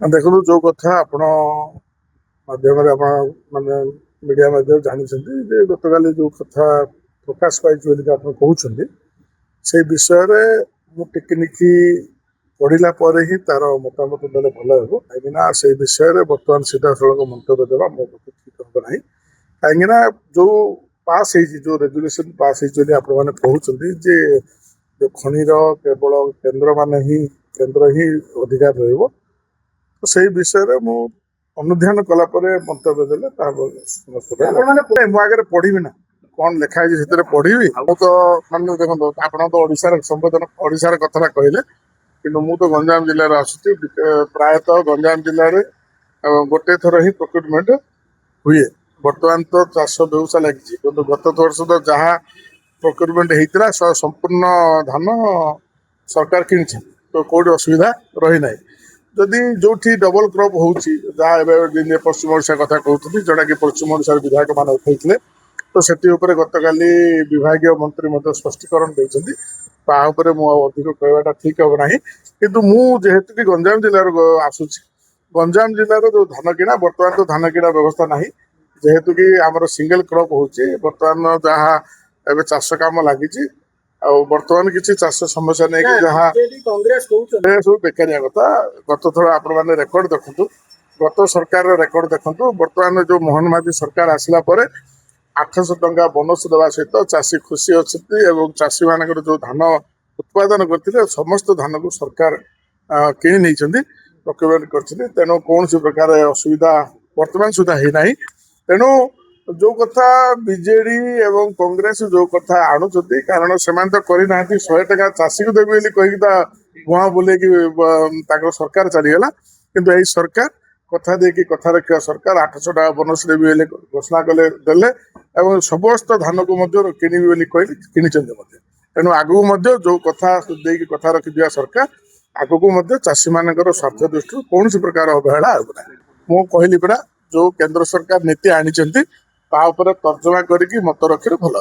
ଦେଖନ୍ତୁ, ଯୋଉ କଥା ଆପଣ ମାଧ୍ୟମରେ, ଆପଣ ମାନେ ମିଡିଆ ମାଧ୍ୟମରେ ଜାଣିଛନ୍ତି ଯେ ଗତକାଲି ଯୋଉ କଥା ପ୍ରକାଶ ପାଇଛି ବୋଲିକି ଆପଣ କହୁଛନ୍ତି, ସେଇ ବିଷୟରେ ମୁଁ ଟିକିନିଖି ପଢିଲା ପରେ ହିଁ ତାର ମତାମତ ଦେଲେ ଭଲ ହେବ। କାହିଁକିନା ସେଇ ବିଷୟରେ ବର୍ତ୍ତମାନ ସିଧାସଳଖ ମନ୍ତବ୍ୟ ଦେବା ମୋ ପକ୍ଷେ ଠିକ ହେବ ନାହିଁ। କାହିଁକିନା ଯୋଉ ପାସ୍ ହେଇଛି, ଯୋଉ ରେଜୁଲେସନ ପାସ୍ ହେଇଛି ବୋଲି ଆପଣମାନେ କହୁଛନ୍ତି ଯେ ଯୋଉ ଖଣିର କେବଳ କେନ୍ଦ୍ର ମାନେ ହିଁ, କେନ୍ଦ୍ର ହିଁ ଅଧିକାର ରହିବ, ତ ସେଇ ବିଷୟରେ ମୁଁ ଅନୁଧ୍ୟାନ କଲା ପରେ ମନ୍ତବ୍ୟ ଦେଲେ ତାହା ସମସ୍ତ ପାଇଁ। ମୁଁ ଆଗରେ ପଢିବି ନା, କଣ ଲେଖା ହେଇଛି ସେଥିରେ ପଢିବି। ମୁଁ ତ ମାନେ ଦେଖନ୍ତୁ, ଆପଣ ତ ଓଡିଶାର ସମ୍ବୋଧନ, ଓଡିଶାର କଥାଟା କହିଲେ, କିନ୍ତୁ ମୁଁ ତ ଗଞ୍ଜାମ ଜିଲ୍ଲାରେ ଆସୁଛି। ପ୍ରାୟତଃ ଗଞ୍ଜାମ ଜିଲ୍ଲାରେ ଗୋଟେ ଥର ହିଁ ପ୍ରୋକ୍ୟୁରମେଣ୍ଟ ହୁଏ। ବର୍ତ୍ତମାନ ତ ଚାଷ ବ୍ୟବସ୍ଥା ଲାଗିଛି, କିନ୍ତୁ ଗତ ବର୍ଷ ତ ଯାହା ପ୍ରୋକ୍ୟୁରମେଣ୍ଟ ହେଇଥିଲା ସମ୍ପୂର୍ଣ୍ଣ ଧାନ ସରକାର କିଣିଛନ୍ତି, ତ କୋଉଠି ଅସୁବିଧା ରହିନାହିଁ। ଯଦି ଯୋଉଠି ଡବଲ କ୍ରପ୍ ହଉଛି, ଯାହା ଏବେ ଯେମିତି ପଶ୍ଚିମ ଓଡ଼ିଶା କଥା କହୁଛନ୍ତି, ଯୋଉଟାକି ପଶ୍ଚିମ ଓଡ଼ିଶାର ବିଧାୟକ ମାନେ ଉଠେଇଥିଲେ, ତ ସେଥି ଉପରେ ଗତକାଲି ବିଭାଗୀୟ ମନ୍ତ୍ରୀ ମଧ୍ୟ ସ୍ପଷ୍ଟୀକରଣ ଦେଇଛନ୍ତି। ତା ଉପରେ ମୁଁ ଆଉ ଅଧିକ କହିବାଟା ଠିକ ହେବ ନାହିଁ। କିନ୍ତୁ ମୁଁ ଯେହେତୁ କି ଗଞ୍ଜାମ ଜିଲ୍ଲାରୁ ଆସୁଛି, ଗଞ୍ଜାମ ଜିଲ୍ଲାର ଯୋଉ ଧାନ କିଣା, ବର୍ତ୍ତମାନ ତ ଧାନ କିଣା ବ୍ୟବସ୍ଥା ନାହିଁ, ଯେହେତୁ କି ଆମର ସିଙ୍ଗଲ କ୍ରପ୍ ହଉଛି। ବର୍ତ୍ତମାନ ଯାହା ଏବେ ଚାଷ କାମ ଲାଗିଛି, ଆଉ ବର୍ତ୍ତମାନ କିଛି ଚାଷ ସମସ୍ୟା ନେଇକି ଯାହା ବିଜେଡି, କଂଗ୍ରେସ କହୁଛନ୍ତି। ଏ ସବୁ ବେକାରିଆ କଥା। ଗତ ଥର ଆପଣମାନେ ରେକର୍ଡ ଦେଖନ୍ତୁ, ଗତ ସରକାରର ରେକର୍ଡ ଦେଖନ୍ତୁ। ବର୍ତ୍ତମାନ ଯୋଉ ମୋହନ ମାଝୀ ସରକାର ଆସିଲା ପରେ 800 ଟଙ୍କା ବୋନସ ଦେବା ସହିତ ଚାଷୀ ଖୁସି ଅଛନ୍ତି ଏବଂ ଚାଷୀମାନଙ୍କର ଯୋଉ ଧାନ ଉତ୍ପାଦନ କରିଥିଲେ, ସମସ୍ତ ଧାନକୁ ସରକାର କିଣି ନେଇଛନ୍ତି, ପ୍ରୋକ୍ୟୁରମେଣ୍ଟ କରିଛନ୍ତି। ତେଣୁ କୌଣସି ପ୍ରକାର ଅସୁବିଧା ବର୍ତ୍ତମାନ ସୁଦ୍ଧା ହେଇନାହିଁ। ତେଣୁ ଯୋଉ କଥା ବିଜେଡି ଏବଂ କଂଗ୍ରେସ ଯୋଉ କଥା ଆଣୁଛନ୍ତି, କାରଣ ସେମାନେ ତ କରିନାହାନ୍ତି। 100 ଟଙ୍କା ଚାଷୀକୁ ଦେବି ବୋଲି କହିକି ତା ମୁହାଁ ବୁଲେଇକି ତାଙ୍କର ସରକାର ଚାଲିଗଲା। କିନ୍ତୁ ଏଇ ସରକାର କଥା ଦେଇକି କଥା ରଖିବା ସରକାର। 800 ଟଙ୍କା ବୋନସ ଦେବି ବୋଲି ଘୋଷଣା କଲେ, ଦେଲେ ଏବଂ ସମସ୍ତ ଧାନକୁ ମଧ୍ୟ କିଣିବି ବୋଲି କହିଲେ, କିଣିଛନ୍ତି ମଧ୍ୟ। ତେଣୁ ଆଗକୁ ମଧ୍ୟ ଯୋଉ କଥା ଦେଇକି କଥା ରଖିଥିବା ସରକାର, ଆଗକୁ ମଧ୍ୟ ଚାଷୀମାନଙ୍କର ସ୍ୱାର୍ଥ ଦୃଷ୍ଟିରୁ କୌଣସି ପ୍ରକାର ଅବହେଳା ହେବ ନାହିଁ। ମୁଁ କହିଲି ପରା, ଯୋଉ କେନ୍ଦ୍ର ସରକାର ନୀତି ଆଣିଛନ୍ତି ତା ଉପରେ ତର୍ଜମା କରିକି ମତ ରଖିଲେ ଭଲ।